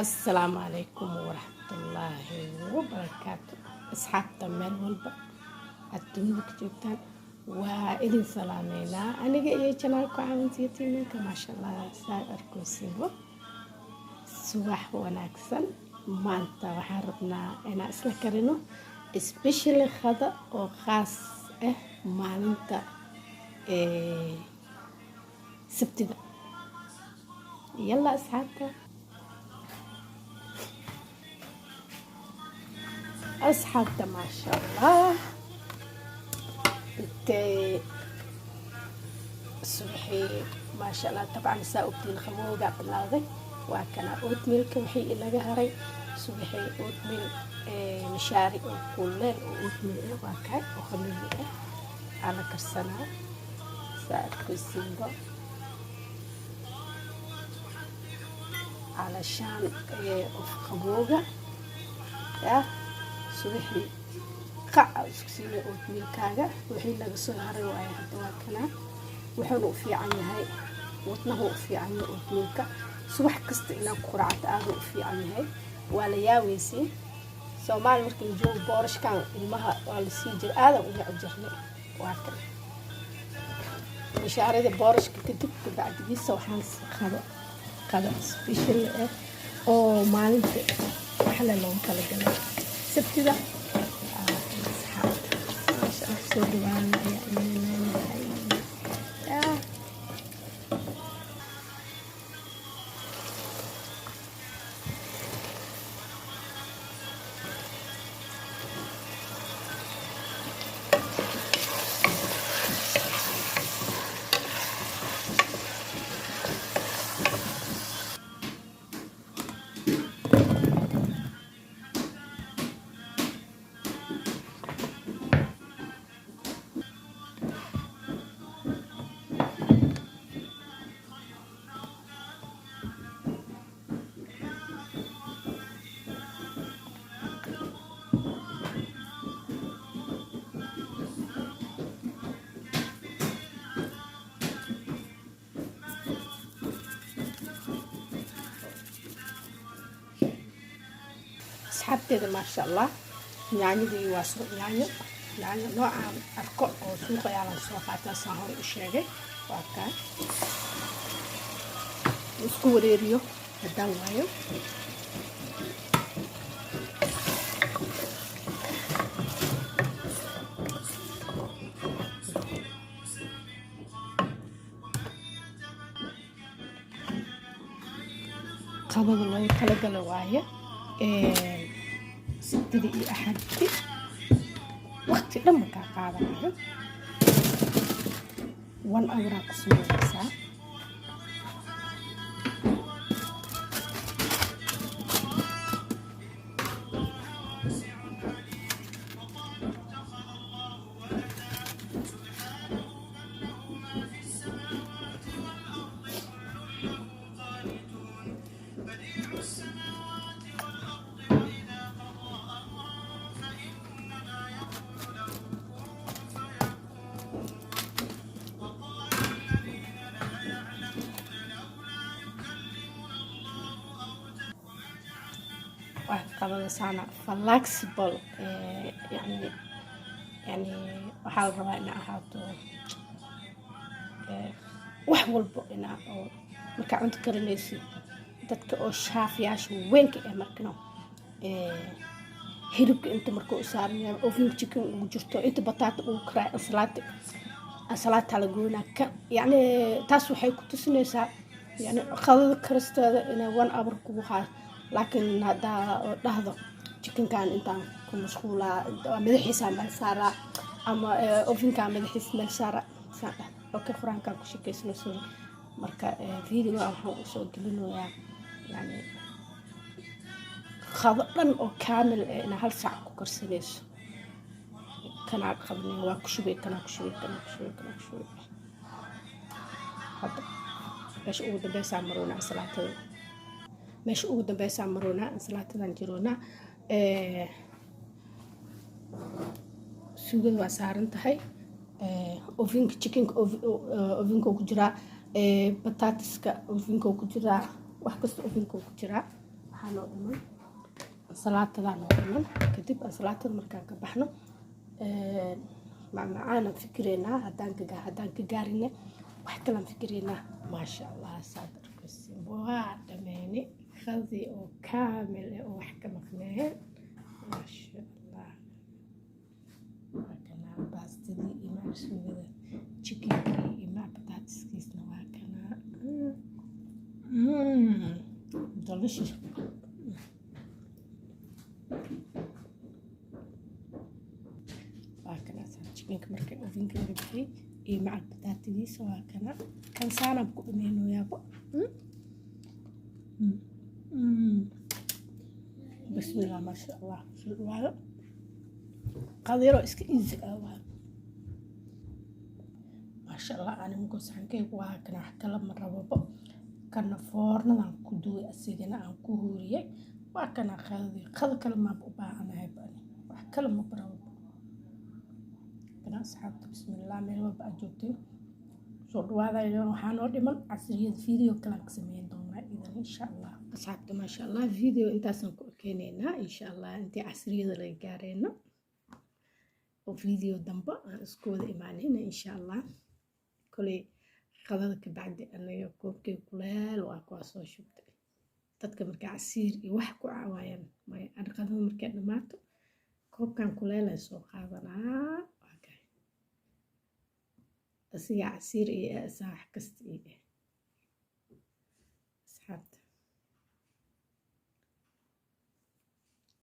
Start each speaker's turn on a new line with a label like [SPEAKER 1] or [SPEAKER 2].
[SPEAKER 1] Assalaamu calaykum waraxmatullaahi wabarakaatu. Asxaabta meel walba aad dunida ka joogtaan, waa idin salaameynaa aniga iyo channelka caawintiyo tiiminka. Maasha Allah, saa arkoosinbo. Subax wanaagsan. Maanta waxaan rabnaa inaan isla karino especially qada oo khaas ah maalinta Sabtida. Yalla asxaabta, asxaabta, maasha Allah, intee subaxii, maasha Allah. Dabcan saa ogtiin, qabowgaa bilowday. Waa kana oatmealka wixii ilaga haray subaxii, oatmeal mishaari oo kuleel oo oatmeal ah waa kaay oo qamadi ah aa la karsanaa, saa arkaysiinba, calashaan of qabowga ya subaxii qac isku siinay oatmealkaaga wixii laga soo haray waaye. Hadda waa kanaa, wuxuuna u fiican yahay wadnahu, u fiican yahay oatmealka. Subax kasta inaa ku quracata aaduu u fiican yahay. Waa la yaaweysay, Soomaali markii la joogo boorashkan ilmaha waa la sii jira, aadan u neci jirnay. Waa kan mishaarida boorashka kadib kabacdigiisa waxaan qado qado special ah oo maalinta waxle loogu talagalay, Sabtida. Asxaabta, maasha Allah, soo dhawaana ayaa idin leenahay. Asxaabteeda, maasha Allah, yaanyadii waa soo yaanyo, yaanyo noocaan arko oo suuqa yaalan soo qaataa, saan hore u sheegay. Waa kaa isku wareeriyo haddaan waayo. Qadada loogu talagala waaye Sabtida iyo Axaddi, waqti dhan markaa qaadanayo, one houraa ku sameynaysaa. Waa qadada saana flexible, yani waxaa la rabaa ina ahaato wax walbo inaa oo markaa cunto karinaysid. Dadka oo chefyaasha weynka eh, markano hilibka inta marka u saaran yahay oven, chicken ugu jirto, inta bataata ugu karaa, ansalaata, ansalaata la goynaa ka. Yani taas waxay ku tusinaysaa yani qadada karisteeda inay one hour kugu qaado. Laakiin haddaa oo dhahdo chickenkan intaan ku mashquulaa, madaxiisaa meel saaraa ama ovenkaa madaxiisa meel saaraa, saan dhah. Okay, qur-aankaan ku shekeysano. Sorry. Marka videoga waxaan usoo gelinayaa yani qado dhan oo kaamil eh inaa hal saac ku karsanayso. Kanaa qabanay, waa ku shubay, kanaa ku shubay, kanaa ku shubay, kanaa ku shubay. Hadda meesha ugu dambeysaa maroonaa ansalaatada, meesha ugu dambeysaa maroonaa ansalaatadan jiroonaa. Suugada waa saaran tahay ovenka, chickenka ovenka ku jiraa, bataatiska ovenka ku jiraa, wax kasta ovenka ku jiraa. Waxaa noo dhiman ansalaatadaa noo dhiman. Kadib ansalaatada markaan ka baxno, macmacaanaan fikireynaa. Haddaan ka gaarina, wax kalaan fikireynaa. Maasha Allah, saad arkaysin, waa dhameyne qadii oo kaamil eh oo wax ka maqneen. Maasha Allah, waa kanaa baastadii iyo mac suugada chickenkii iyo mac bataatiskiisna waa kanaa. Delicious. Waa kana chickenka marka ovenka laga bixiyey iyo macal bataatigiisa, waa kana. Kan saanaan ku dhameynoyaabo. Bismillah, maasha Allah, soo dhawaado. Qadiro iska easy ah waa, maasha Allah. Anigu saxankaygu waa kana, wax kala ma rababo. Kana foornadan ku duway, asigana aan ku huuriyey. Waa kana qadadii. Qado kale maaba u baahanahay bani, wax kale ma rababo. Kana asxaabta, bismillah, meel walba aad joogteen soo dhawaada. Waxaa noo dhiman casriyada, video kalaan ka sameyn doonaa idan, insha Allah. Asxaabta, maasha Allah, video intaasaan ku ekeeneynaa, insha Allah. Intii casriyada laga gaareyno oo video dambe aan isku wada imaanayna, insha Allah. Koley qadada ka bacdi anaga koobkay kuleel waa kuwaa soo shubtay. Dadka markaa casiir iyo wax ku cawaayaan maya, ani qadada markay dhammaato koobkan kuleelay soo qaadanaa. Waa kay asiga casiir iyo asaa wax kasta iyo ah. Asxaabta.